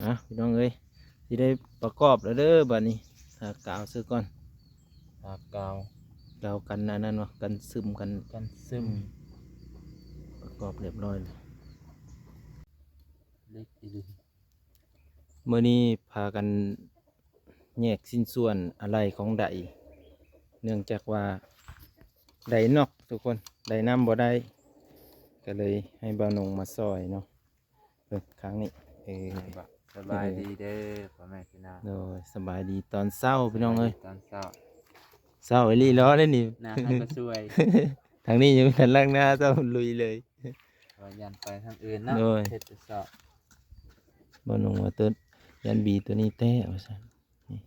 ອ່ະ ພີ່ນ້ອງເອີຍ ຊິໄດ້ປະກອບແລ້ວເດີ ບາດນີ້ ທາກາວເສີກ່ອນ ທາກາວ ກາວກັນອັນນັ້ນວະ ກັນຊຶມ ກັນ ກັນຊຶມ ປະກອບຮຽບຮ້ອຍແລ້ວ ເລັກອີ່ຫຼີ. ມື້ນີ້ພາກັນແຍກຊິ້ນສ່ວນອາໄຫຼ່ຂອງໄດ ເນື່ອງຈາກວ່າໄດນອກທຸກຄົນ ໄດນ້ຳບໍ່ໄດ້ ກໍເລີຍໃຫ້ບ່າວນົງມາຊ່ອຍເນາະ. ເບິ່ງຂ້າງນີ້ ເອີ ສະບາຍດີເດີພໍ່ແມ່ພີ່ນ້ອງ ໂດຍ ສະບາຍດີຕອນເຊົ້າພີ່ນ້ອງເອີຍ ຕອນເຊົ້າ ເຊົ້າອີ່ຫຼີເນາະ ນີ້ ນາ ເຮົາກໍຊ່ວຍ ທາງນີ້ຍັງບໍ່ທັນລ້າງໜ້າ ເຈົ້າລຸຍເລີຍ ວ່າຢ້ານໄປທາງອື່ນເນາະ ໂດຍ ເຮັດແຕ່ເຊົ້າ ບ່າວນົງວ່າ ໂຕ ຢ້ານບີໂຕນີ້ແຕກວ່າຊັ້ນ ນີ້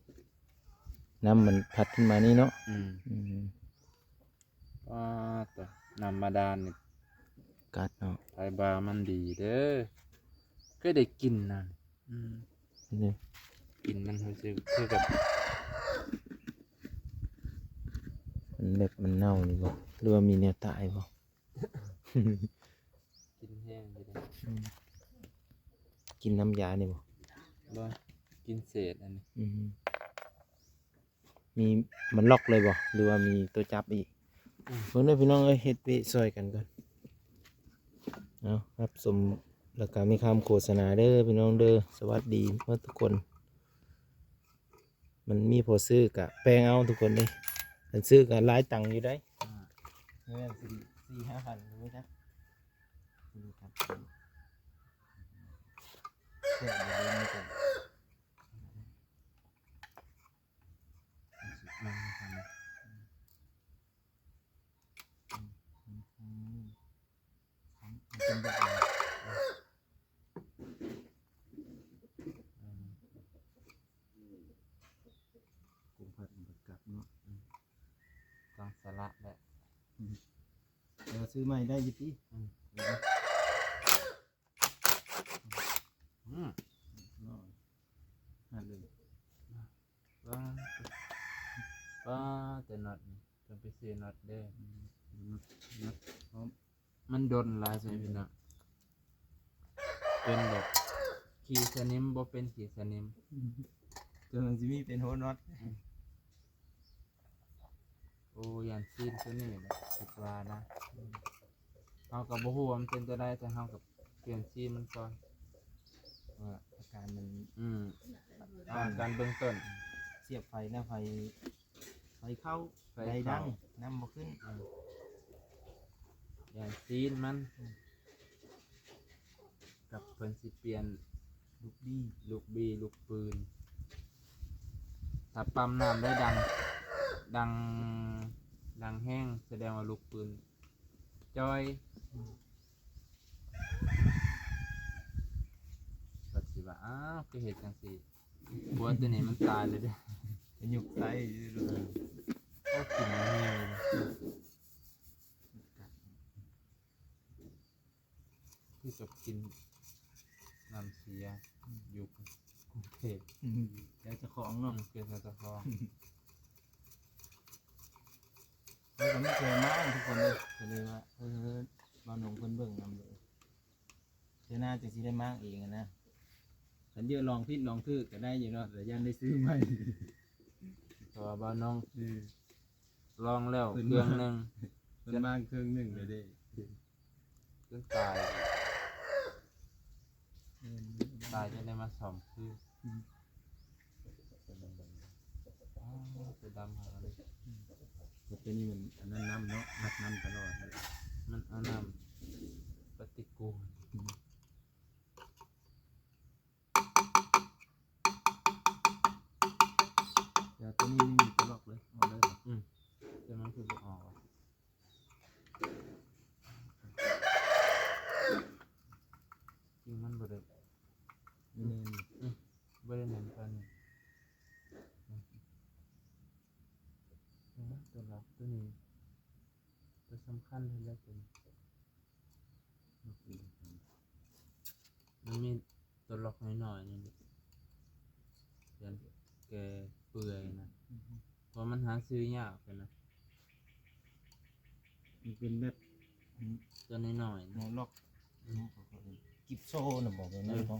ນ້ຳມັນພັດຂຶ້ນມານີ້ເນາະ ອືມ ອືມ ປາດໂຕ ນ້ຳບາດານນີ້ ກັດເນາະ ໄປບາມັນດີເດີ ຄືໄດ້ກິ່ນນະ ອືມ ເດ້ ກິ່ນມັນຮູ້ສຶກຄືກັບ ມັນເລັບມັນເນົ່າຢູ່ບໍ່ ຫຼືວ່າມີແນວຕາຍບໍ່? ກິນແຮງຢູ່ເດ້ ອືມ ກິນນ້ຳຢານີ້ບໍ່? ບໍ່ ກິນເສດອັນນີ້ ອືມ ມີ ມັນລັອກເລີຍບໍ່ ຫຼືວ່າມີຕົວຈັບອີກ? ອືມ ເບິ່ງເດີພີ່ນ້ອງເອີຍ ເຮັດເວະຊ່ອຍກັນກ່ອນ ເອົາ ຮັບຊົມ ແລ້ວກໍມີຄຳໂຄສະນາເດີພີ່ນ້ອງເດີ ສະຫວັດດີໝົດທຸກຄົນ. ມັນມີພໍຊື້ກະແປງເອົາທຸກຄົນເດ້ ຄັນຊື້ກະຫຼາຍຕັງຢູ່ໄດ໋ ອ່າ ແມ່ນ ສີ່ ສີ່ຫ້າພັນ ຮູ້ຈັກ ມັນເປັນແບບນີ້ ອືມ ກຸມພັດມັນກໍກັບເນາະ ອືມ ຕ້ອງສະຫຼະແຫຼະ ອືມ ແຕ່ວ່າຊື້ໃໝ່ໄດ້ຢູ່ຕິ ອືມ ອືມ ເນາະ ຫັ້ນເລີຍ ປາດ ປາດ ແຕ່ນັອດນີ້ ຕ້ອງໄປຊື້ນັອດເດີ ອືມ ນັອດ ນັອດພ້ອມ ມັນດົນຫຼາຍໃຊ່ພີ່ນ້ອງ ເປັນແບບຂີ້ສະໜິມ ບໍ່ເປັນຂີ້ສະໜິມ ອືມ ຈົນມັນຊິມີເປັນຫົວນັອດ ອືມ ໂອ້ ຢ້ານຊີ້ນຕົວນີ້ແຫຼະ ຄິດວ່ານະ ອືມ ເຮົາກໍບໍ່ຮູ້ວ່າມັນເປັນຕົວໃດ ແຕ່ເຮົາກໍປ່ຽນຊີ້ນມັນກ່ອນ ວ່າອາການມັນ ອືມ ອາການເບື້ອງຕົ້ນ ສຽບໄຟນະ ໄຟ ໄຟເຂົ້າ ໄຟເຂົ້າ ໄຟດັງ ນ້ຳບໍ່ຂຶ້ນ ອືມ ຢ່າງຊີ້ນມັນ ອືມ ກັບເພິ່ນຊິປ່ຽນລູກບີ ລູກບີ ລູກປືນ ຖ້າປ້ຳນ້ຳໄດ້ດັງ ດັງ ດັງແຮງ ສະແດງວ່າລູກປືນຈ່ອຍ ອືມ ກໍຊິວ່າ ອ້າວ ຄືເຮັດຈັ່ງຊີ້ ບົວໂຕນີ້ມັນຕາຍແລ້ວເດ້ ໄປຍົກໃສ່ຢູ່ ເອີ ໂອ້ ກິນແຮງ ຄືກັບກິນນ້ຳເສຍ ອືມ ຢູ່ກຸງເທບ ອືມ ແລ້ວເຈົ້າຂອງເນາະ ອືມ ເປັນເຈົ້າຂອງ ແລ້ວກໍມີແຕ່ມ້າທຸກຄົນເລີຍ ກໍເລີຍວ່າ ເອີ ບ່າວນົງເພິ່ນເບິ່ງນຳເລີຍ ເທື່ອໜ້າຈັ່ງຊິໄດ້ມ້າງເອງຫັ້ນນະ ຄັນເຍາະລອງຜິດລອງຖືກກໍໄດ້ຢູ່ເນາະ ແຕ່ຢ້ານໄດ້ຊື້ໃໝ່ ເພາະວ່າບ່າວນົງ ອືມ ລອງແລ້ວເຄື່ອງໜຶ່ງ ເພິ່ນມ້າງເຄື່ອງໜຶ່ງແລ້ວເດ້ ຈົນຕາຍ ອືມ ຕາຍຈົນໄດ້ມາສ້ອມຄືນ ອືມ ອ້າວ ຕົວດຳຂະໜາດນີ້ ອືມ ແຕ່ຕົວນີ້ມັນອັນນັ້ນນຳເນາະ ຮັດນຳຕະຫຼອດ ມັນເອົານ້ຳປະຕິກູນ ອືມ ແຕ່ຕົວນີ້ມີຕົວລັອກເລີຍ ອອກໄດ້ບໍ່? ອືມ ແຕ່ມັນຄືບໍ່ອອກ ຈິງມັນບໍ່ໄດ້ ແມ່ນ ອືມ ບໍ່ໄດ້ແໜ້ນປານນີ້ ອືມ ຕົວລັອກຕົວນີ້ ຕົວສຳຄັນເລີຍຕົວນີ້ ລັອກອີກ ມັນມີຕົວລັອກນ້ອຍໆ ນີ້ ຢ້ານແກເປື່ອຍນະ ອືຮຶ ເພາະມັນຫາຊື້ຍາກຫັ້ນນະ ມັນເປັນແບບ ອືມ ຕົວນ້ອຍໆ ຫົວລັອກ ອືມ ກິບໂຊນະ ບອກແບບນັ້ນ ເອີ ເນາະ.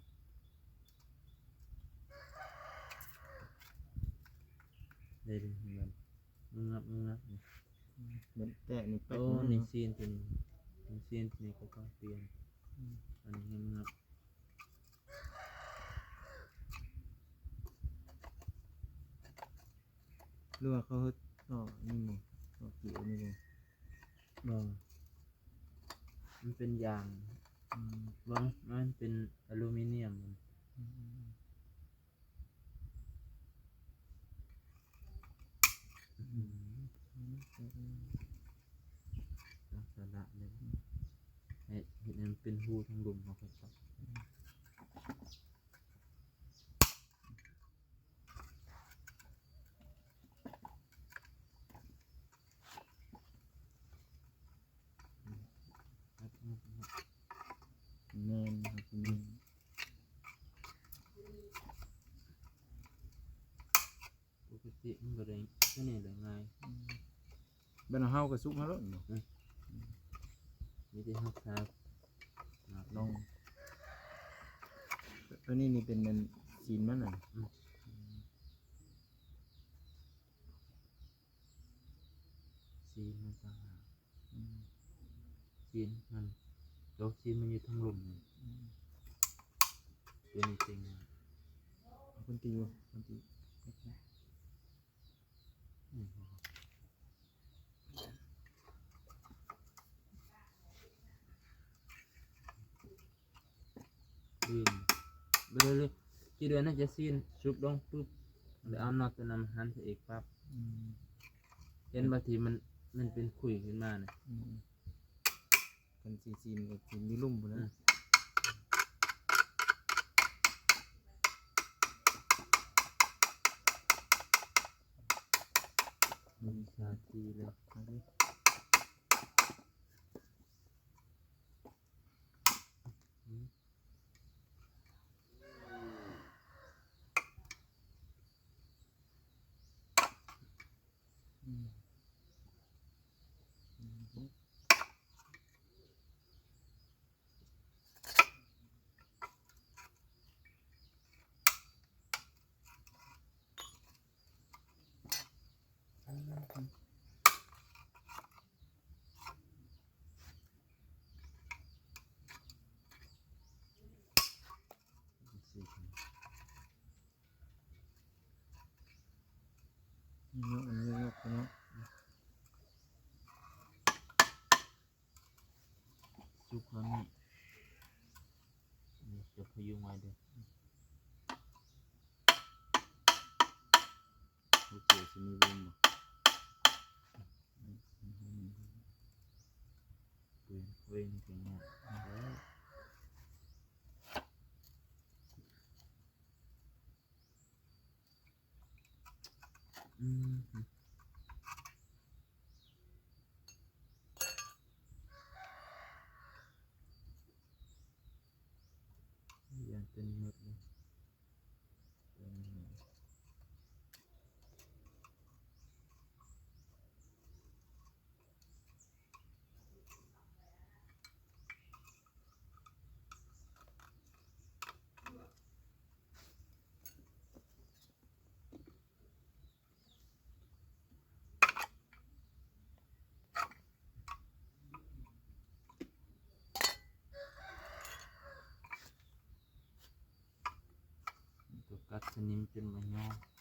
เด้ เบิ่ง งับ งับ งับ นี่ เหมือนแตะนี่แป๊ก โอ้ หนึ่ง นี่ เนาะ ซีนตัวนี้ นี่ ซีนตัวนี้ก็ต้องเปลี่ยน อืม อันนี้ให้มันงับ หรือว่าเขาเฮ็ด อ้อ นี่บ่ อ้อ เกี่ยวนี่บ่ บ่ มันเป็นยาง อืม บ่ มันเป็นอลูมิเนียม อืม อืม อืม อืม ลักษณะนี้ เฮ็ด เฮ็ดให้มันเป็นรูทางลุ่มเฮาก็ชอบ แม่นครับ แม่น ปกติมันบ่ได้ ตัวนี้ได้ง่าย อืม บ้านเฮาก็สุกมาแล้วเนาะ อืม มีแต่เฮาทา ลอง ตัวนี้นี่เป็นอันซีนมันน่ะ อืม อืม ซีนมันต่างหาก อืม ซีนมัน โตซีนมันอยู่ทางลุ่มนี่ อืม ตัวนี้เจ๋งมาก เอาคนตีบ่ คนตี อืม อืม เบิ่งเลย คิดว่าน่าจะซีนสุกลงปึ๊บ แล้วเอาน็อตตัวนั้นหันใส่อีกปั๊บ อืม เห็นบ่ที่มัน มันเป็นขุยขึ้นมาน่ะ อืม คันสิซีนก็ซีนอยู่ลุ่มพุ้นนะ อืม มีสาธิตแล้ว เอาดิ อืม อืม อืม เนาะ อันนี้เนาะ เนาะ สุกแล้วนี่ นี่จะพยุงไว้เด้อ โอเค สิมีบุญบ่ เว้น เว้นจังหวะ อืม ย่านเป็นหมดเลย กัดสนิมจนบ่ยอม เ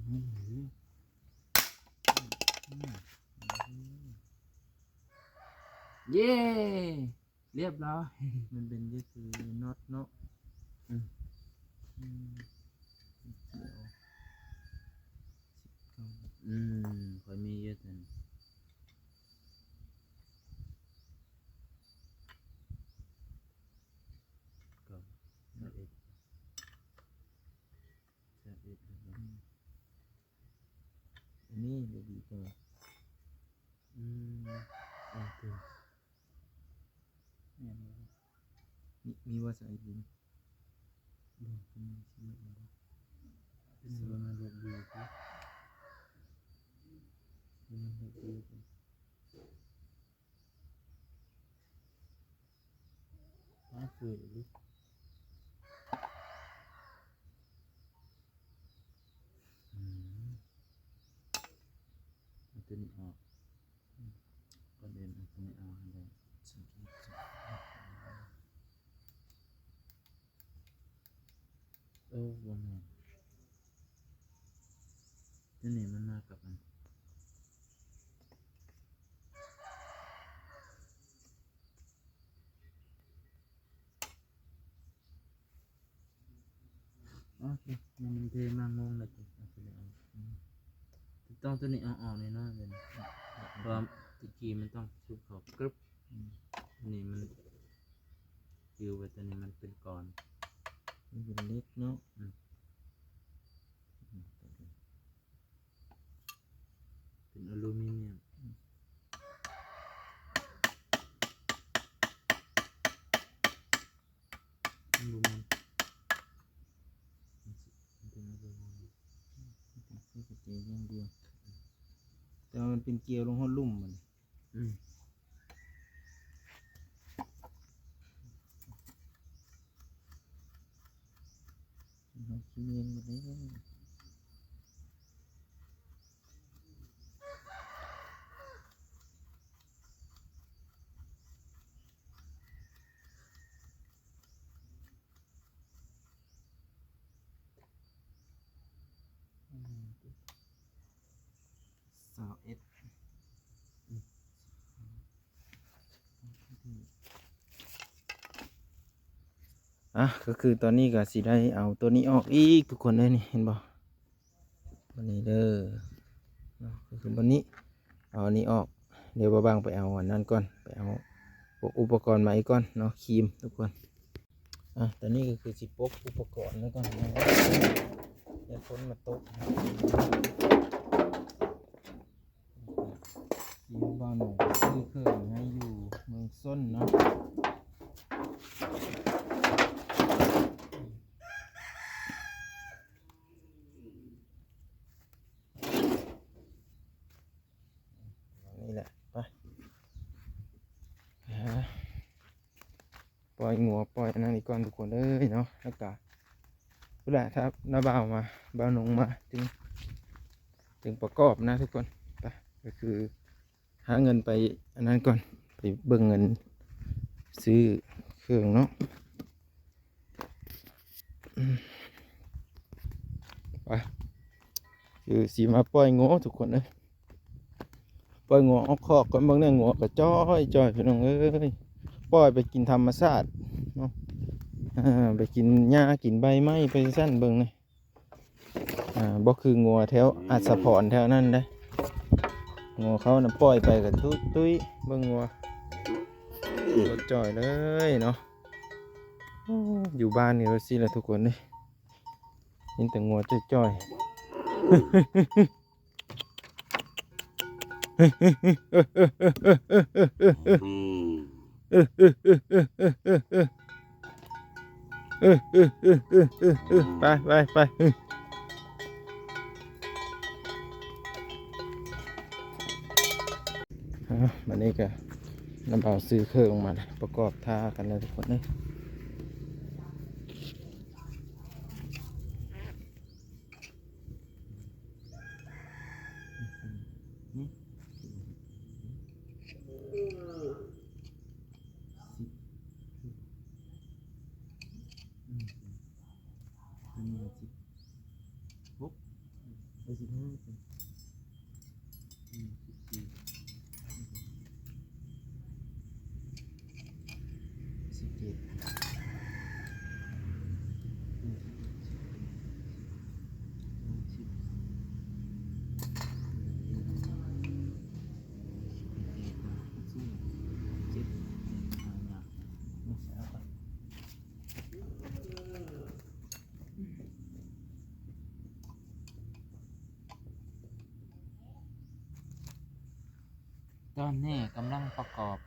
ເຢ້ ລຽບລ້ອຍ. ມັນເປັນຢູ່ຄືນັອດເນາະ. ອືມ ອືມ ສິບເກົ້າ ອືມ ຂ້ອຍມີຢູ່ຕົວນີ້ ເກົ້າ ຊາວເອັດ ຊາວເອັດ ອືມ ອັນນີ້ບໍ່ດີກວ່າ ອືມ ເອີ ແມ່ນບໍ່? ມີ ມີບໍ່ສາຍດິນ? ບໍ່ ບໍ່ມີ ຊິເອົາບໍ່? ຊິເອົາມາລົບດູ ເອົາມາລົບດູ. ຫາເຟຍຢູ່ ອືມ ເອົາຕົວນີ້ອອກ ອືມ ກ່ອນອື່ນເອົາຕົວນີ້ອອກໃຫ້ໄດ້ ສັງເກດ ໂອ້ ບໍ່ແມ່ນ ຕົວນີ້ມັນມາກັບອັນ ໂອເຄ ມັນເທມາງົງແລ້ວຕິ ເອົາຕົວນີ້ອອກ ອືມ ຕ້ອງຕົວນີ້ເອົາອອກແນ່ນອນເລີຍ ເພາະວ່າຕະກີ້ມັນຕ້ອງຊຸບເຂົ້າກຶບ ອືມ ອັນນີ້ມັນ ຄືວ່າຕົວນີ້ມັນເປັນກ້ອນ ມັນເປັນເຫຼັກເນາະ ອືມ ເປັນອາລູມີນຽມ ມັນບໍ່ແມ່ນ ມັນເປັນອາລູມີນຽມ ມັນເປັນເສັ້ນຢ່າງດຽວ ແຕ່ວ່າມັນເປັນກ່ຽວລົງຮອດລຸ່ມມັນ ອືມ ເຮົາຂີ້ເໝັນໝົດແລ້ວ ຊາວເອັດ ອ່ະ ກໍຄືຕອນນີ້ກໍຊິໄດ້ເອົາຕົວນີ້ອອກອີກທຸກຄົນເອີຍ ນີ້ເຫັນບໍ່? ຕົວນີ້ເດີເນາະ ກໍຄືບ່ອນນີ້ ເອົາອັນນີ້ອອກ ດຽວບ່າວບັງໄປເອົາອັນນັ້ນກ່ອນ ໄປເອົາພວກອຸປະກອນມາອີກກ່ອນເນາະ ຄີມທຸກຄົນ. ອ່ະ ຕອນນີ້ກໍຄືຊິປົກອຸປະກອນໄວ້ກ່ອນເນາະ ຢ່າຝົນມາຕົກ. ທີ່ບ້ານໜອງໄປຊື້ເຄື່ອງໃຫ້ຢູ່ເມືອງຊົນເນາະ. ນີ້ແຫຼະ ໄປ ຫາ ປ່ອຍງົວປ່ອຍອັນນັ້ນອີກກ່ອນທຸກຄົນເອີຍເນາະ ແລ້ວກະພຸ້ນແຫຼະ ຖ້ານ້າບ່າວມາ ບ່າວນົງມາ ຈຶ່ງ ຈຶ່ງປະກອບນະທຸກຄົນ. ໄປ ກໍຄືຫາເງິນໄປອັນນັ້ນກ່ອນ ໄປເບິ່ງເງິນຊື້ເຄື່ອງເນາະ. ໄປ ຄືຊິມາປ່ອຍງົວທຸກຄົນເອີຍ. ປ່ອຍງົວອອກຄອກກ່ອນ ເບິ່ງແນ່ ງົວກໍຈ່ອຍໆ ພີ່ນ້ອງເອີຍ ປ່ອຍໄປກິນທຳມະຊາດເນາະ ອ່າ ໄປກິນຫຍ້າກິນໃບໄມ້ໄປຊັ້ນ ເບິ່ງແນ່ ອ່າ ບໍ່ຄືງົວແຖວອັດສະພອນແຖວນັ້ນເດ້ ງົວເຂົານະປ່ອຍໄປກໍຕຸ້ຍໆ ເບິ່ງງົວຈ່ອຍເລີຍເນາະ. ໂອ້ ຢູ່ບ້ານນີ້ວ່າຊີ້ລະທຸກຄົນເອີຍ ມີແຕ່ງົວຈ່ອຍໆ. ໄປ ໄປ ໄປ ອ່າ ບັດນີ້ກໍນ້າບ່າວຊື້ເຄື່ອງມາແລ້ວ ປະກອບທ່າກັນແລ້ວທຸກຄົນເອີຍ. ສິບຫົກ ເອີ ສິ ຕອນນີ້ກຳລັງປະກອບ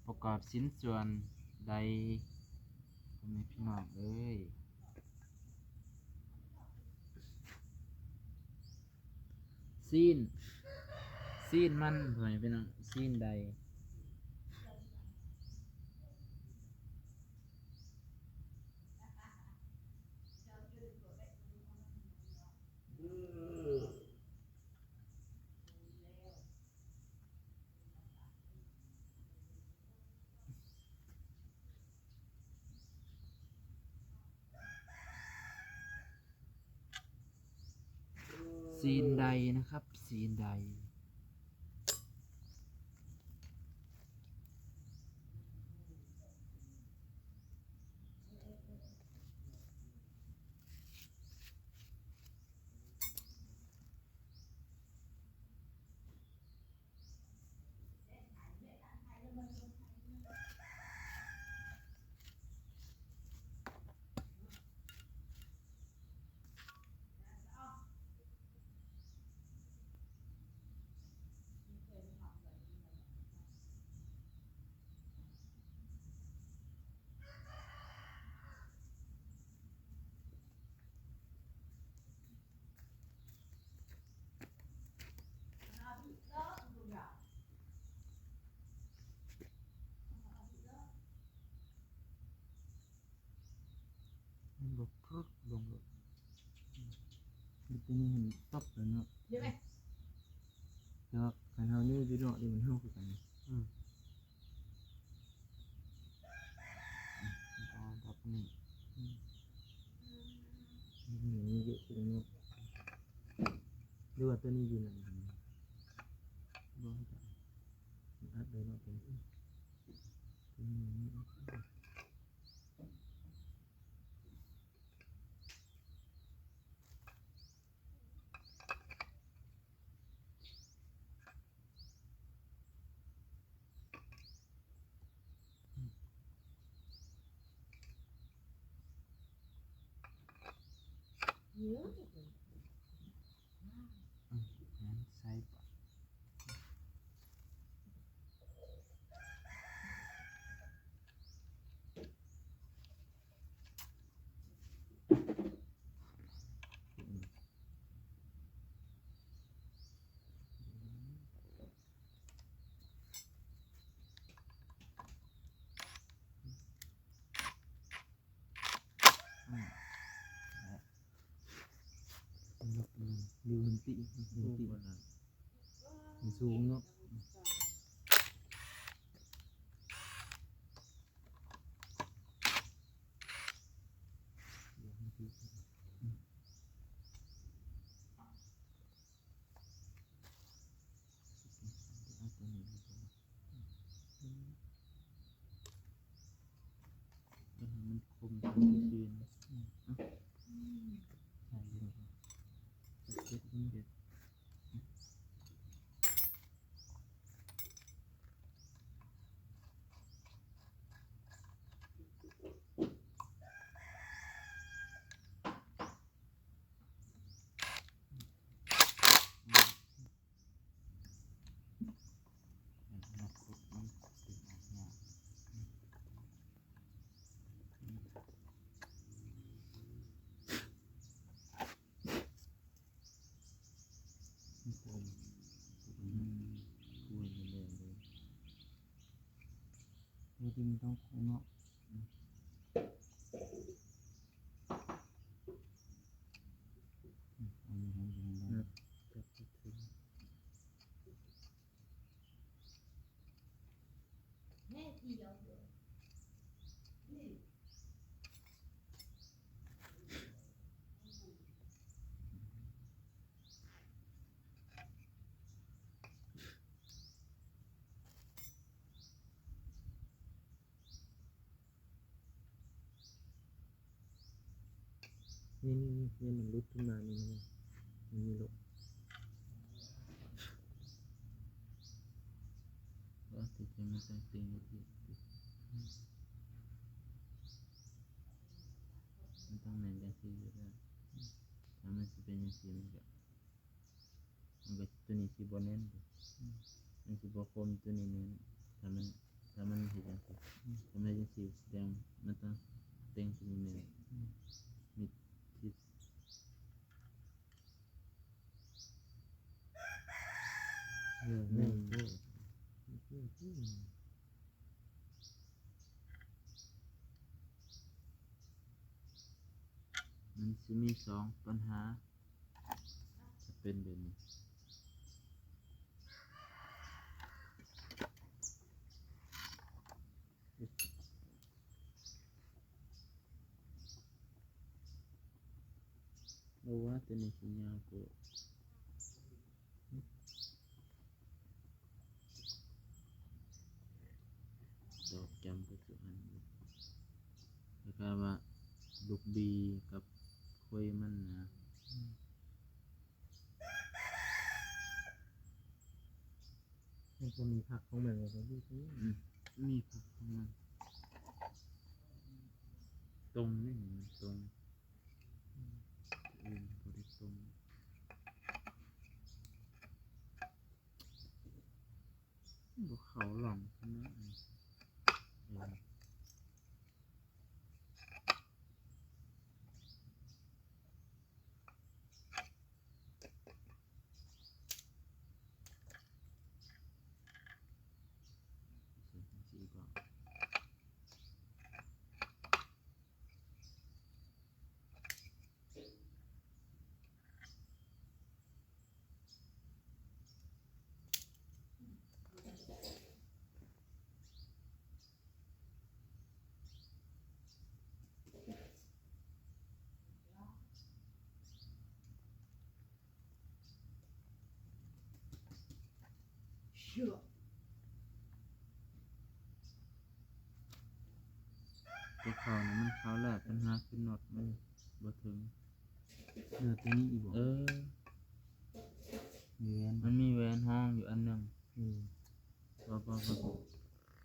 ປະກອບຊິ້ນສ່ວນໄດ ພໍ່ແມ່ພີ່ນ້ອງເອີຍ. ຊີ້ນ ຊີ້ນມັນ ພໍ່ແມ່ພີ່ນ້ອງ ຊີ້ນໄດ. ຊີ້ນໄດນະຄັບ ຊີ້ນໄດ. ມັນບໍ່ປຶດລົງໂລດ ມີແຕ່ນີ້ໃຫ້ມັນຕັບແລ້ວເນາະ ແຕ່ວ່າຄັນເຮົານີ້ຢູ່ເນາະ ນີ້ມັນເຮົາຄືກັນ ອືມ. ອືມ ເອົາດອກນີ້ ອືມ ນີ້ເຍອະຂຶ້ນເນາະ ຫຼືວ່າຕົວນີ້ຢູ່ນັ້ນ ບໍ່ ມັນອັດໄດ້ເນາະ ຕົວນີ້ ອືມ ຕົວນີ້ ອືມ ໃສ່ປະ ອືມ ຍົກມັນຢູ່ຫັ້ນຕິ ຢູ່ຫັ້ນຕິ ມັນສູງເນາະ. ມັນຄົມ ອືມ ໃສ່ຢູ່ ເຈັດ ເຈັດ ເຈັດ. ນີ້ໆໆ ນີ້ມັນຫຼຸດຂຶ້ນມານີ້ ມັນມີໂລະ ເອີ ທີ່ຈິງມັນຕ້ອງຕີງຢູ່ທີ່ ມັນຕ້ອງແໜ້ນຈັ່ງຊີ້ຢູ່ແລ້ວ ຖ້າມັນຊິເປັນຈັ່ງຊີ້ ມັນກະ ມັນກະ ຕົວນີ້ຊິບໍ່ແໜ້ນເດ້ ອືມ. ມັນຊິບໍ່ຄົມ ຕົວນີ້ແມ່ນ ຖ້າມັນ ຖ້າມັນເຮັດຈັ່ງຊີ້ ອືມ ຖ້າມັນເຮັດຈັ່ງຊີ້ ແຕ່ງ ມັນຕ້ອງແຕ່ງຕົວນີ້ແມ່ນ ອືມ ມິດທິດ ເອີ ແມ່ນ ອືມ ເອີ ມັນຊິມີສອງບັນຫາ ຈະເປັນແບບນີ້ ບໍ່ວ່າຕົວນີ້ຊິຍາວກວ່າ ດອກຈຳກໍຄືອັນນີ້ ຄ້າຍໆວ່າລູກບີກັບຂ້ອຍມັນນະ ອືມ ມັນກໍມີພັກຂອງມັນ ມັນກໍຢູ່ທີ່ ອືມ ມີພັກຂອງມັນ ຕົງນີ້ມັນຕົງ ອືມ ອື່ນບໍ່ໄດ້ຕົງ. ບໍ່ເຂົ້າຮ່ອງເພິ່ນເນາະ ເອີ. ແຕ່ເຂົ້ານີ້ມັນເຂົ້າແລ້ວ ບັນຫາຄືນັອດມັນບໍ່ເຖິງ. ເຫຼືອຕົວນີ້ອີກບໍ່? ເອີ ມີແຫວນ ມັນມີແຫວນຮອງຢູ່ອັນໜຶ່ງ. ອືມ ບໍ່ ບໍ່ ບໍ່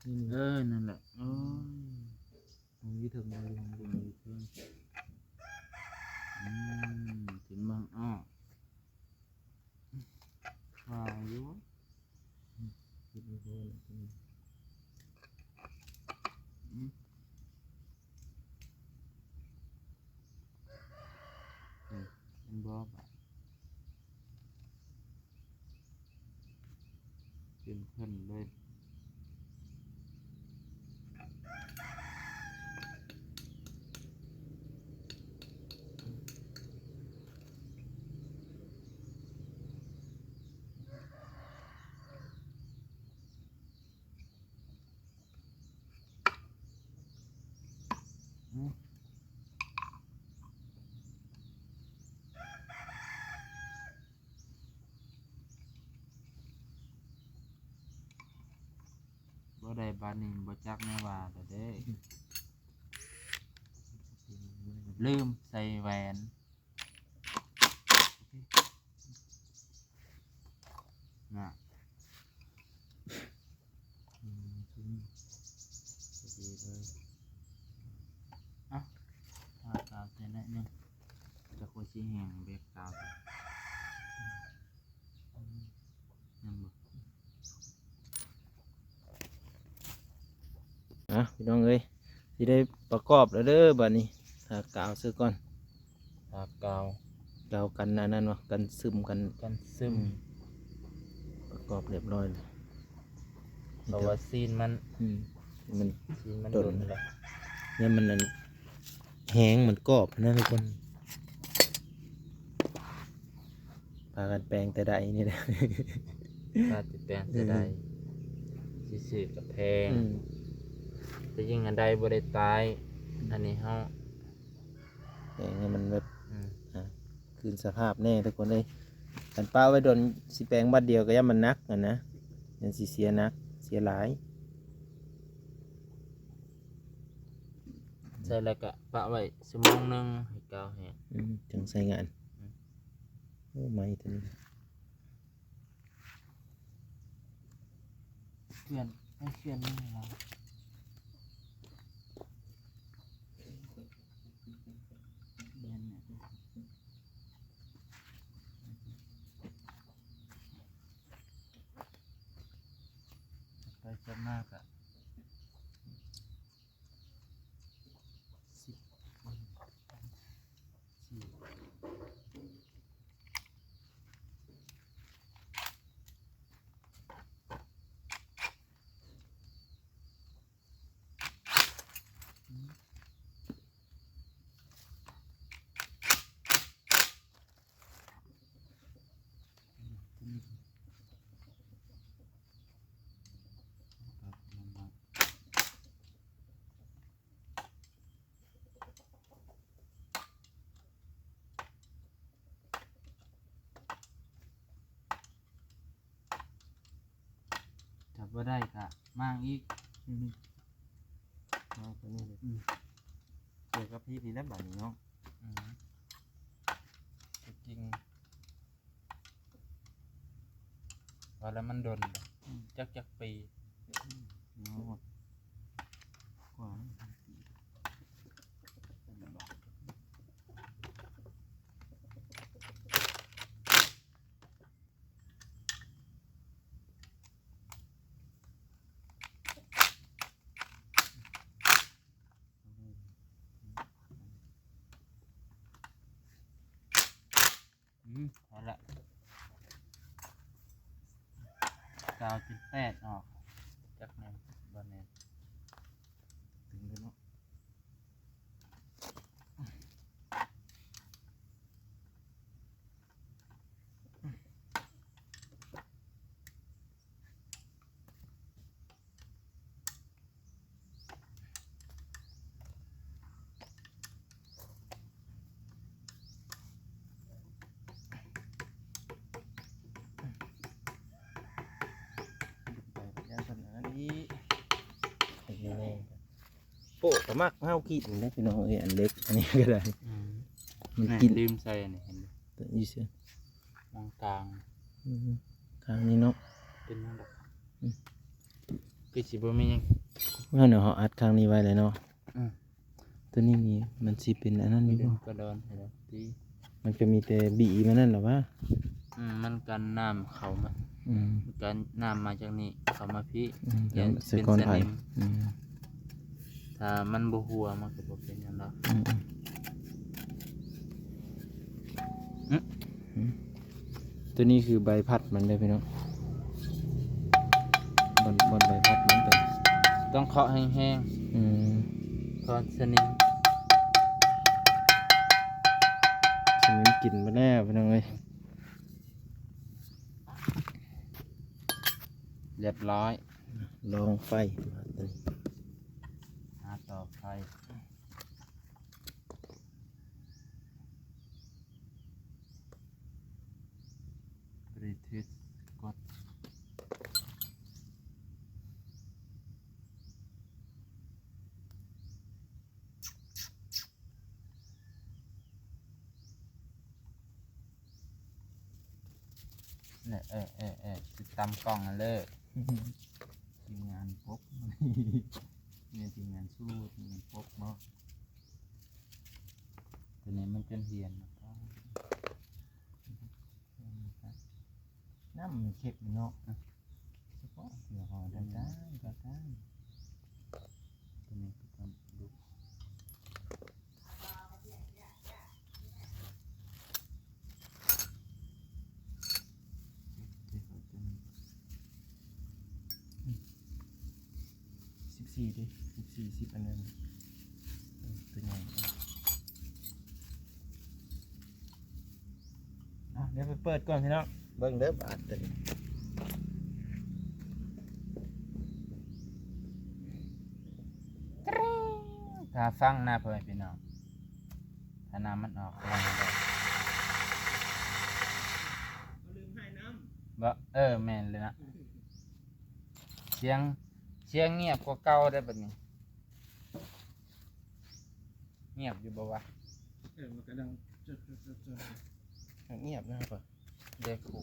ນີ້ ນີ້ ເອີ ນັ້ນແຫຼະ. ໂອ້ຍ ມັນຢູ່ເທິງບໍ່? ຢູ່ເທິງ ອືມ ເຖິງບັງອ້ອ ວ່າຢູ່ ອືມ ເຮັດໃຫ້ເພິ່ນ ອືມ ອືມ ເຫັນບໍ່? ເປັນເພິ່ນເລີຍ. ບໍ່ໄດ້ ບາດນີ້ບໍ່ຈັກແນວວ່າແລ້ວເດ້. ລືມໃສ່ແຫວນ ນະ ອືມ ພໍດີເລີຍ. ເອົ້າ ທາກາວໃສ່ໜ້ອຍໜຶ່ງ ຈັກວ່າຊິແຫ້ງແບບກາວ ອືມ ຍັງບໍ່. ອ່ະ ພີ່ນ້ອງເອີຍ ຊິໄດ້ປະກອບແລ້ວເດີບາດນີ້. ທາກາວໃສ່ກ່ອນ ທາກາວ ກາວກັນອັນນັ້ນເນາະ ກັນຊຶມ ກັນ ກັນຊຶມ. ອືມ ປະກອບຮຽບຮ້ອຍແລ້ວ ເພາະວ່າຊີ້ນມັນ ອືມ ມັນ ຊີ້ນມັນດົນ ດົນແລ້ວ ແລ້ວມັນອັນ ແຮງມັນກອບນະທຸກຄົນ. ພາກັນແປງແຕ່ໃດນີ້ແຫຼະ ພາກັນແປງແຕ່ໃດ ອືມ ຊິຊື້ກໍແພງ ອືມ ແຕ່ຍິ່ງອັນໃດບໍ່ໄດ້ຕາຍ ອືມ ອັນນີ້ເຮົາແປງໃຫ້ມັນແບບ ອືມ ອ່າ ຄືນສະພາບແດ່ທຸກຄົນເອີຍ. ຄັນປະໄວ້ດົນ ຊິແປງບາດດຽວກໍຢ້ານມັນໜັກຫັ້ນນະ ຢ້ານຊິເສຍໜັກ ເສຍຫຼາຍ. ໃສ່ແລ້ວກະປະໄວ້ຊົ່ວໂມງໜຶ່ງໃຫ້ກາວແຫ້ງ ອືມ ຈຶ່ງໃຊ້ງານ ອືມ ໂອ້ ໄມ້ຕົວນີ້ ເຂື່ອນ ໃຫ້ເຂື່ອນນີ້ລະ ແມ່ນແຫຼະ. ຈັບມາກະສິບ ຈັບບໍ່ໄດ້ກະມ້າງອີກ. ອືມ ມ້າງຕົວນີ້ເລີຍ. ອືມ ເກີດກັບພີດນີ້ແຫຼະບາດນີ້ເນາະ. ອືມ ທີ່ຈິງວ່າແລ້ວມັນດົນ ອືມ ຈັກ ຈັກປີ. ອືມ ກວ່າ ອືມ ພໍລະ ກາວຈຸດແປດອອກ ຈັກແມ່ນບໍ່ແມ່ນ ຕຶງເດ້ເນາະ. ໂອ້ ກະມັກເຮົາກິນເດ້ພີ່ນ້ອງເອີຍ ອັນເລັກ ອັນນີ້ກະໄດ້. ອືມ ມັນກິນ ລືມໃສ່ອັນນີ້ ເຫັນບໍ່ ຢູ່ເຊິ່ງ ມອງກາງ. ອືມ ຂ້າງນີ້ເນາະ ເປັນຫຍັງດອກ. ອືມ ຄືຊິບໍ່ມີຫຍັງ ເຮົາເນາະ ເຮົາອັດຂ້າງນີ້ໄວ້ເລີຍເນາະ. ອືມ ໂຕນີ້ນີ້ມັນຊິເປັນອັນນັ້ນຢູ່ບໍ່? ກະດອນໃຫ້ແລ້ວຕິ ມັນກະມີແຕ່ບີມັນນັ້ນລະຫວາ. ອືມ ມັນກັນນ້ຳເຂົ້າມາ. ອືມ ມັນກັນນ້ຳມາຈາກນີ້ເຂົ້າມາພີ້. ອືມ ແລ້ວໃສ່ກ້ອນໄຜ່. ອືມ ຖ້າມັນບໍ່ຮົ່ວມັນກະບໍ່ເປັນຫຍັງດອກ. ອືມ ອືມ ອືມ ໂຕນີ້ຄືໃບພັດມັນເດີພີ່ນ້ອງ ບ່ອນ ບ່ອນໃບພັດມັນ ຕ້ອງເຄາະແຮງໆ. ອືມ ເພາະສະໜິມ ສະໜິມກິນໝົດແລ້ວພີ່ນ້ອງເອີຍ. ຮຽບຮ້ອຍ ລອງໄຟ ຫາຕໍ່ໄຟ. Bluetooth ກົດ ເອີ ເອີ ເອີ ຕິດຕາມກ້ອງຫັ້ນເລີຍ. ທີມງານປົກ ແມ່ນທີມງານສູ້ ທີມງານປົກເນາະ. ໂຕນີ້ມັນຈົນຮຽນ ນ້ຳມັນເຄັມເນາະ ສະເພາະເສືອຫອຍຕ່າງໆ ຕ່າງໆ. ໂຕນີ້ຄືກັນ ສິບສີ່ ຕິ ສິບສີ່ ສິບອັນນັ້ນ ເອີ ໂຕໃຫຍ່. ອ່ະ ດຽວໄປເປີດກ່ອນພີ່ນ້ອງ ເບິ່ງເດີບາດໂຕນີ້. ຖ້າຟັງນະ ພໍ່ແມ່ພີ່ນ້ອງ ຖ້ານ້ຳມັນອອກກຳລັງໄດ້ ບໍ່ ເອີ ແມ່ນເລີຍນະ. ສຽງ ສຽງງຽບກວ່າເກົ່າເດ້ບັດນີ້. ງຽບຢູ່ບໍ່ວະ? ເອີ ມັນກະດັງ ງຽບນະ ເດ້ຄຸ.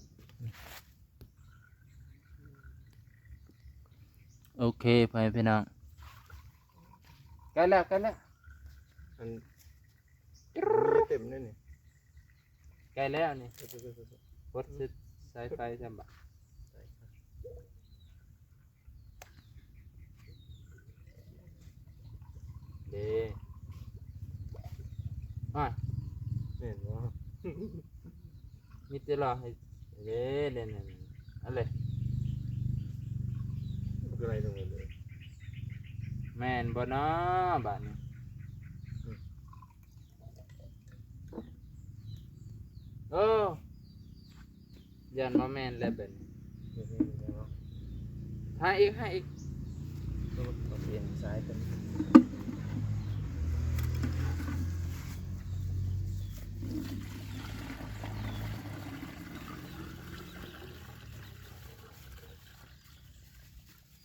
ໂອເຄ ພໍ່ແມ່ພີ່ນ້ອງ ໃກ້ແລ້ວ ໃກ້ແລ້ວ ມັນ ເຕັມເລີຍນີ້ ໃກ້ແລ້ວນີ້. ປົດສາຍໄຟຊ້ຳບາດ. ໄດ້ ໄດ້. ຈະລໍໃຫ້ເດ້ ເດ້ ນັ້ນ ອັນເລີຍ ບໍ່ເປັນໄລ ແມ່ນບໍ່ນໍບາດນີ້? ອືມ ໂອ້ ຢ້ານບໍ່ແມ່ນແລ້ວບາດນີ້. ຫາອີກ ຫາອີກ ເອົາປ່ຽນສາຍເພິ່ນ.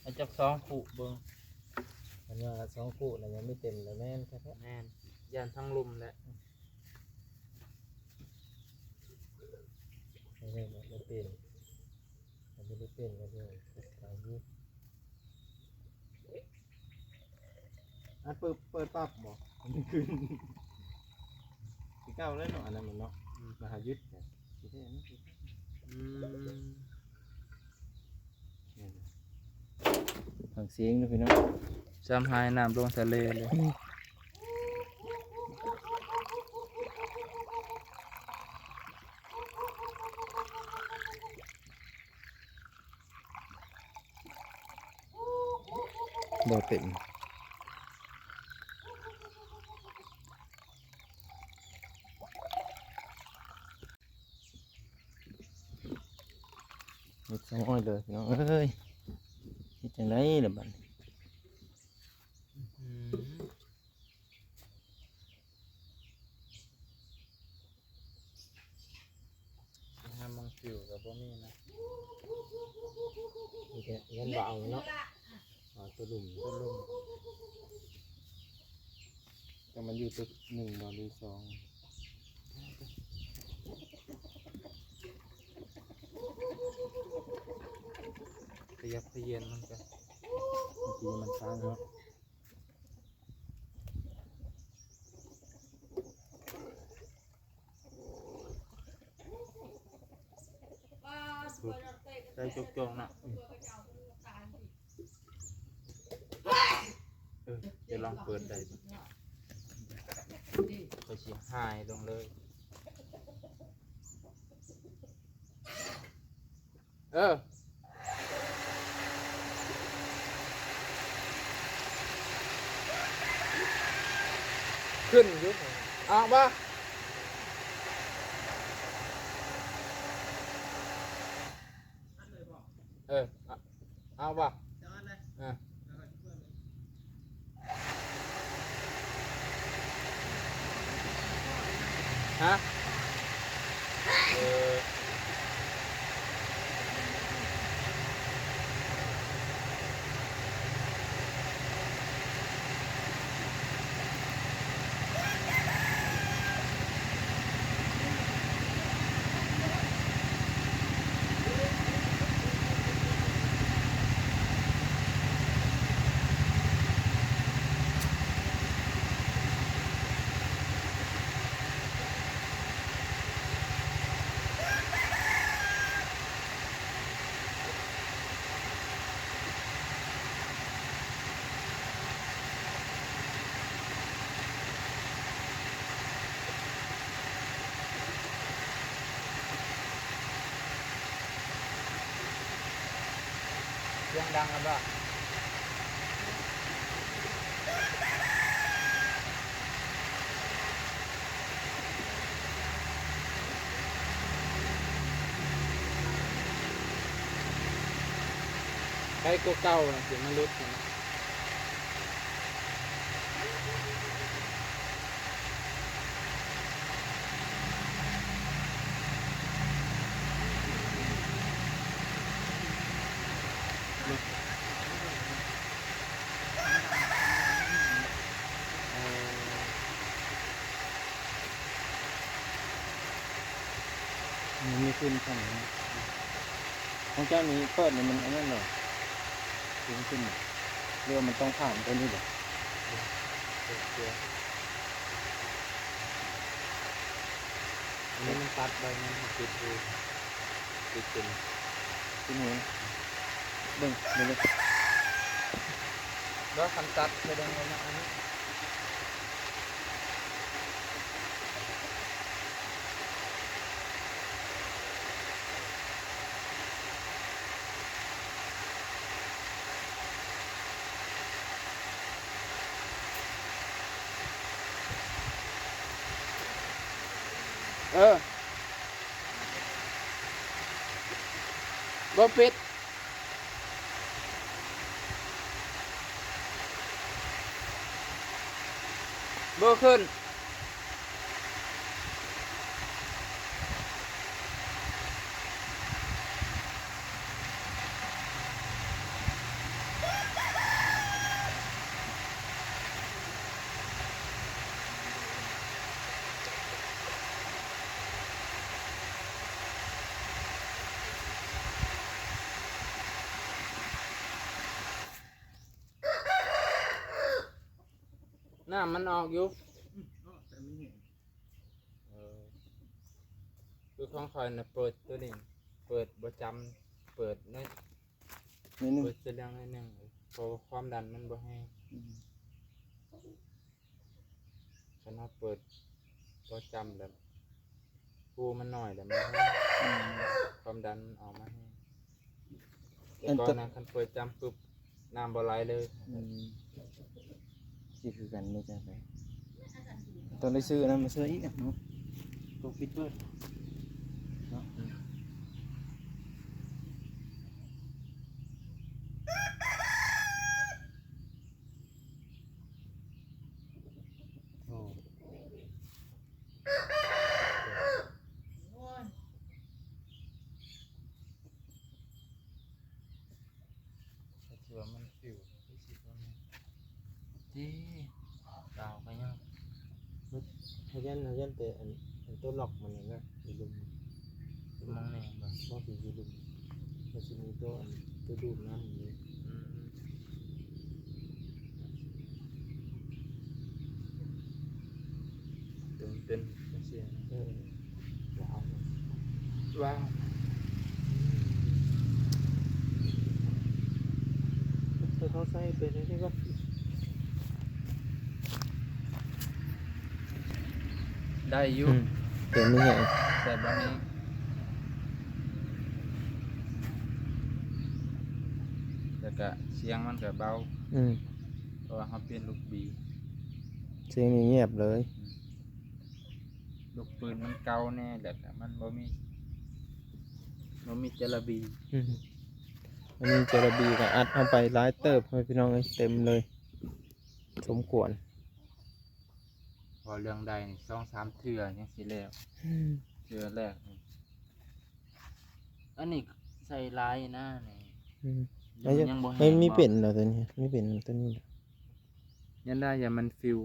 ເອົາຈັກສອງຄູ່ເບິ່ງ. ຄັນວ່າສອງຄູ່ນະ ຍັງມີເຕັມລະແມ່ນແທ້ໆ. ແມ່ນ ຢ້ານທັງລຸ່ມແຫຼະ. ອືມ ເອົາໄປເປັນ ເອົາໄປເປັນ ເອົາໄປຂາຍຢູ່. ອັນເປີດ ເປີດປັບບໍ່? ມັນຂຶ້ນຄືເກົ່າເລີຍເນາະ ອັນນັ້ນມັນເນາະ. ອືມ ມາຫາຢຸດ ອືມ ຟັງສຽງເດີພີ່ນ້ອງ. ຊ້ຳຫາຍນ້ຳລົງທະເລເລີຍ. ບໍ່ເຕັມ. ເຮັດຊະນ້ອຍເດີພີ່ນ້ອງເອີຍ. ເຮັດຈັ່ງໃດລະບາດນີ້? ອືມ ຫາໝ່ອງປິວກໍບໍ່ມີນະ. ມີແຕ່ເງິນບໍ່ເອົາເນາະ. ອໍ ຕົວລຸ່ມ ຕົວລຸ່ມ. ແຕ່ມັນຢູ່ຕົວໜຶ່ງບໍ່ ຫຼືສອງ? ຂະຫຍັບຂະເຢັນມັນກໍ ບາງທີມັນຄ້າງເນາະ. ໄດ້ຈົກໆນະ. ອືມ ເອີ ຈະລອງເປີດໄດ້ບໍ່? ຂ້ອຍຊິຫາຍລົງເລີຍ. ເອີ ຂຶ້ນຢູ່. ເອົາບໍ່? ເອີ ເອົາ ເອົາບໍ່? ເອີ. ຮະ? ເອີ ສຽງດັງແລ້ວບໍ່? ໄກກວ່າເກົ່ານະ ຊິມາຫຼຸດນະ. ມັນມີຂຶ້ນຊັ້ນນະ. ຂອງເຈົ້ານີ້ເປີດນີ້ມັນອັນນັ້ນເນາະ ຂຶ້ນຂຶ້ນ ຫຼືວ່າມັນຕ້ອງຜ່ານຕົວນີ້ບໍ? ອັນນີ້ມັນຕັດໄວ້ ມັນຕິດຢູ່ ຕິດຂຶ້ນ ຂຶ້ນເຫັນ ເບິ່ງ ເບິ່ງເດີ. ແລ້ວຄັນຕັດ ສະແດງວ່າມັນອັນນີ້. ເອີ ບໍ່ປິດ ບໍ່ຂຶ້ນ. ນ້ຳມັນອອກຢູ່ ອືມ ອອກ ແຕ່ມັນແຫ້ງ ເອີ ຄືຂອງຂ້ອຍນະ ເປີດໂຕນີ້ ເປີດບໍ່ຈຳ ເປີດໜ້ອຍ ໜ້ອຍໜຶ່ງ ເປີດສະເລື່ອງໜ້ອຍໜຶ່ງ ເອີ ເພາະວ່າຄວາມດັນມັນບໍ່ແຮງ ອືມ. ຄັນເຮົາເປີດບໍ່ຈຳແລ້ວ ຮູມັນໜ້ອຍແລ້ວມັນແຮງ ອືມ ຄວາມດັນມັນອອກມາແຮງ ແຕ່ ອັນ ກ່ອນ ຕ- ນະ ຄັນເປີດຈຳປຶບ ນ້ຳບໍ່ໄຫຼເລີຍ ອືມ ຊິຄືກັນເດ້ຈັ່ງໃດ ຕ້ອງໄດ້ຊື້ອັນນັ້ນມາໃສ່ອີກເນາະ ໂຕປິດເປີດເນາະ ອືມ. ໂອ້ ໂອ້ຍ ກໍຖືວ່າມັນປິວ ຄືຊິບໍ່ແມ່ນຕິ ກາວກໍຍັງ ເຮັດ ເຮັດ ເຮັດແຕ່ອັນ ອັນໂຕລັອກມັນນັ້ນນະ ຢູ່ລຸ່ມ ຢູ່ໝ່ອງນີ້ແມ່ນບໍ່? ບໍ່ ຢູ່ລຸ່ມ ມັນຊິມີໂຕອັນ ໂຕດູດນ້ຳຢູ່ ອືມ ໂຕມັນເປັນຈັ່ງຊີ້ ເອີ ວາງ ວາງ ເຂົາໃສ່ເປັນອັນນີ້ກໍ ໄດ້ຢູ່ ອືມ ແຕ່ບໍ່ແຮງ ແຕ່ບໍ່ແຮງ ແລ້ວກະສຽງມັນກະເບົາ ອືມ ເພາະວ່າເຮົາປ່ຽນລູກບີ ສຽງນີ້ງຽບເລີຍ ອືມ ລູກປືນມັນເກົ່າແດ່ ແລ້ວກະມັນບໍ່ມີ ບໍ່ມີຈາລະບີ ອືມ ອັນນີ້ຈາລະບີກໍອັດເອົາໄປຫຼາຍເຕີບ ພີ່ນ້ອງເອີຍ ເຕັມເລີຍ ສົມຄວນ. ເວົ້າເລື່ອງໄດ້ນີ້ສອງສາມເທື່ອຈັ່ງຊິແລ້ວ ອືມ ເທື່ອແລກນີ້ ອັນນີ້ໃສ່ຫຼາຍນະນີ້ ອືມ ມັນຍັງບໍ່ແຫ້ງ ມັນມີເປັນແລ້ວໂຕນີ້ ມີເປັນໂຕນີ້ ຢ້ານໄດ້ ຢ້ານມັນປິວ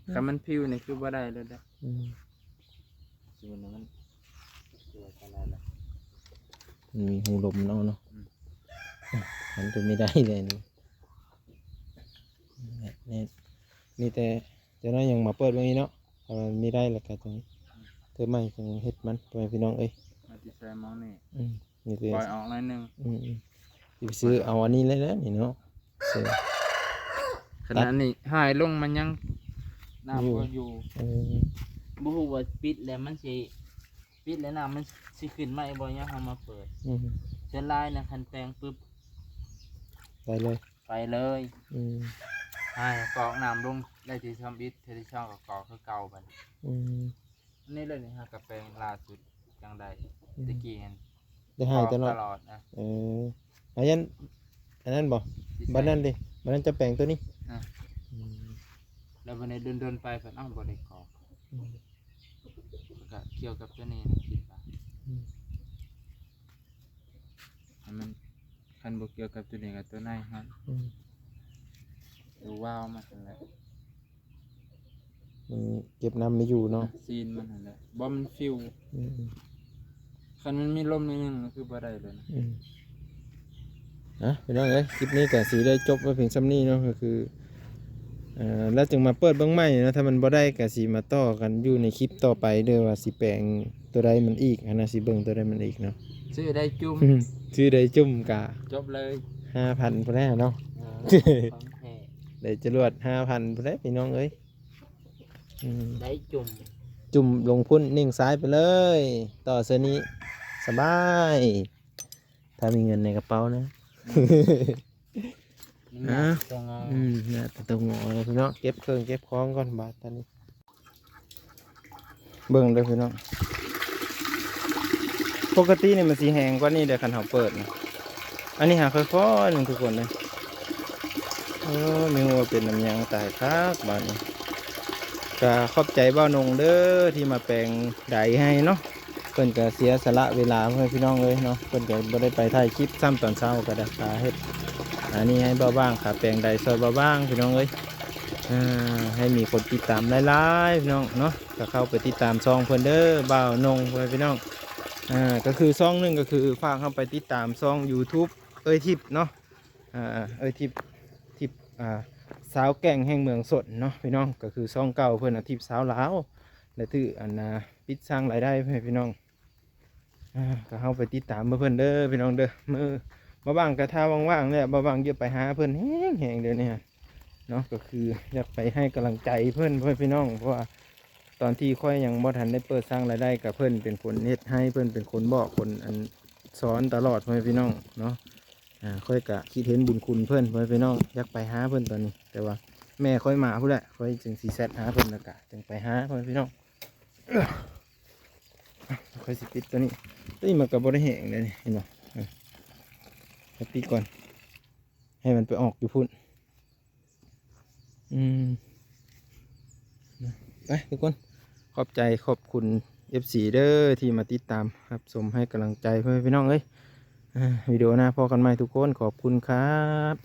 ອືມ ຄັນມັນປິວນີ້ຄືບໍ່ໄດ້ເລີຍເດ້ ອືມ ຊິມັນ ມັນ ມັນມີຮູລົມເນາະ ເນາະ ອືມ ມັນຈະມີໄດ້ແລ້ວນີ້ ນີ້ ມີແຕ່ ເຈົ້ານ້ອຍຍັງມາເປີດເບິ່ງອີກເນາະ ຖ້າວ່າມີໄດ້ແລ້ວກໍຈັ່ງເຕີມໃໝ່ ຈັ່ງເຮັດມັນ ພໍ່ແມ່ພີ່ນ້ອງເອີຍ ມາຕິດໃສ່ໝ່ອງນີ້ ອືມ ນີ້ຄື ປ່ອຍອອກໜ້ອຍໜຶ່ງ ອືມໆ ຊິໄປຊື້ເອົາອັນນີ້ແຫຼະນີ້ເນາະ ຂະໜາດນີ້ຫາຍລົງມັນຍັງ ນ້ຳກໍຢູ່ ເອີ ບໍ່ຮູ້ວ່າປິດແລ້ວມັນຊິ ປິດແລ້ວນ້ຳມັນຊິຂຶ້ນໃໝ່ບໍ່ ຍາມເຮົາມາເປີດ ອືມ ສ່ວນຫຼາຍນະ ຄັນແປງປຶບ ໄປເລີຍ ໄປເລີຍ ອືມ ຫາຍກອກນ້ຳລົງໄດ້ທີທຳອິດ ເທື່ອທີສອງກໍກອກຄືເກົ່າບັດນີ້ ອືມ ອັນນີ້ເລີຍນີ້ ຫາກະແປງລ່າສຸດຈັ່ງໄດ້ ອືມ ແຕ່ກີ້ຫັ້ນໄດ້ຫາຍຕະຫຼອດ ຕະຫຼອດນະ ເອີ ອັນນັ້ນ ອັນນັ້ນບໍ່ ຊິໃສ່ ບັດນັ້ນເດ ບັດນັ້ນຈະແປງໂຕນີ້ ອືມ ແລ້ວບັດນີ້ດົນໆໄປເພິ່ນ ເອົ້າ ບໍ່ໄດ້ກອກ ອືມ ກໍກ່ຽວກັບໂຕນີ້ນະ ຄິດວ່າ ອືມ ໃຫ້ມັນ ຄັນບໍ່ກ່ຽວກັບໂຕນີ້ກໍໂຕໃນຫັ້ນ ອືມ ໂຕວາວມັນຫັ້ນແຫຼະ ມັນເກັບນ້ຳໄມ່ຢູ່ເນາະ ຊີນມັນຫັ້ນແຫຼະ ບໍ່ ມັນປິວ ອືມໆ ຄັນມັນມີລົມໜ້ອຍໜຶ່ງກໍຄືບໍ່ໄດ້ເລີຍນະ ອືມ ອ່ະ ພີ່ນ້ອງເອີຍ ຄລິບນີ້ກໍຊິໄດ້ຈົບໄວ້ພຽງສ່ຳນີ້ເນາະ ກໍຄື ເອີ ແລ້ວຈຶ່ງມາເປີດເບິ່ງໃໝ່ເນາະ ຖ້າມັນບໍ່ໄດ້ກໍຊິມາຕໍ່ກັນຢູ່ໃນຄລິບຕໍ່ໄປເດີ້ ວ່າຊິແປງໂຕໃດມັນອີກຫັ້ນນະ ຊິເບິ່ງໂຕໃດມັນອີກເນາະ ຊື້ໄດ້ຈຸ່ມ ຊື້ໄດ້ຈຸ່ມກະຈົບເລີຍ ຫ້າພັນພຸ້ນແຫຼະເນາະ ເອີ ຂອງແທ້ ໄດ້ຈະລວດຫ້າພັນພຸ້ນແຫຼະ ພີ່ນ້ອງເອີຍ ອືມ ໄດ້ຈຸ່ມ ຈຸ່ມລົງພຸ້ນ ເໜັງຊາຍໄປເລີຍ ຕໍ່ເທື່ອນີ້ສະບາຍ ຖ້າມີເງິນໃນກະເປົານະ ອືມ ມີໜ້າ ອ່າ ໂຕງໍ ອືມ ໜ້າໂຕງໍແລ້ວພີ່ນ້ອງ ເກັບເຄື່ອງເກັບຂອງກ່ອນບາດຕອນນີ້. เบิ่งเด้อพี่น้อง ปกตินี่มันสิแห้งกว่านี้เด้อ คันเฮาเปิดนะ อันนี้หาค่อยๆ หนึ่งทุกคนเลย เออ ไม่รู้ว่าเป็นน้ำหยัง ตายคักบาดนี้ ก็ขอบใจบ่าวนงเด้อ ที่มาแปลงไดให้เนาะ เพิ่นก็เสียสละเวลาให้พี่น้องเลยเนาะ เพิ่นก็บ่ได้ไปถ่ายคลิปซ้ำ ตอนเช้าก็ได้ ขาเฮ็ดอันนี้ให้บ่าวบ้าง ขาแปลงไดซอยบ่าวบ้างพี่น้องเอ้ย อ่า ให้มีคนติดตามหลายๆ พี่น้องเนาะ ก็เข้าไปติดตามช่องเพิ่นเด้อ บ่าวนง พ่อแม่พี่น้อง อ่า ก็คือช่องหนึ่งก็คือฝากเข้าไปติดตามช่องยูทูบ เอ้ยทิพย์เนาะ อ่า เอ้ยทิพย์ ทิพย์ อ่า สาวแก่งแห่งเมืองสนเนาะพี่น้อง ก็คือช่องเก่าเพิ่นน่ะ ทิพย์สาวลาว และถืออันน่ะ ปิดสร้างรายได้ให้พี่น้อง อ่า ก็เข้าไปติดตามเบิ่งเพิ่นเด้อพี่น้องเด้อ มื้อ บ่าวบ้างก็ถ้าว่างๆ แล้ว บ่าวบ้างจะไปหาเพิ่นแฮงๆ เดี๋ยวนี้ฮะ เนาะ ก็คืออยากไปให้กำลังใจเพิ่น พ่อแม่พี่น้อง เพราะว่าตอนที่ข้อยยังบ่ทันได้เปิดสร้างรายได้ ก็เพิ่นเป็นคนเฮ็ดให้ เพิ่นเป็นคนบอก คนอันสอนตลอด พ่อแม่พี่น้องเนาะ อ่า ข้อยก็คิดเห็นบุญคุณเพิ่น พ่อแม่พี่น้อง อยากไปหาเพิ่นตอนนี้ แต่ว่าแม่ข้อยมาพู้นแหละ ข้อยจึงสิแชทหาเพิ่น แล้วก็จึงไปหา พ่อแม่พี่น้อง ข้อยสิปิดตัวนี้ ตัวนี้มันก็บ่ได้แห้งเลยนี่ เห็นบ่ อ่ะ ข้อยปิดก่อน ให้มันไปออกอยู่พุ้น อืม ไปทุกคน ขอบใจขอบคุณ เอฟซี เด้อ ที่มาติดตามรับชมให้กำลังใจ พ่อแม่พี่น้องเอ้ย อ่า วิดีโอหน้าพ้อกันใหม่ทุกคน ขอบคุณครับ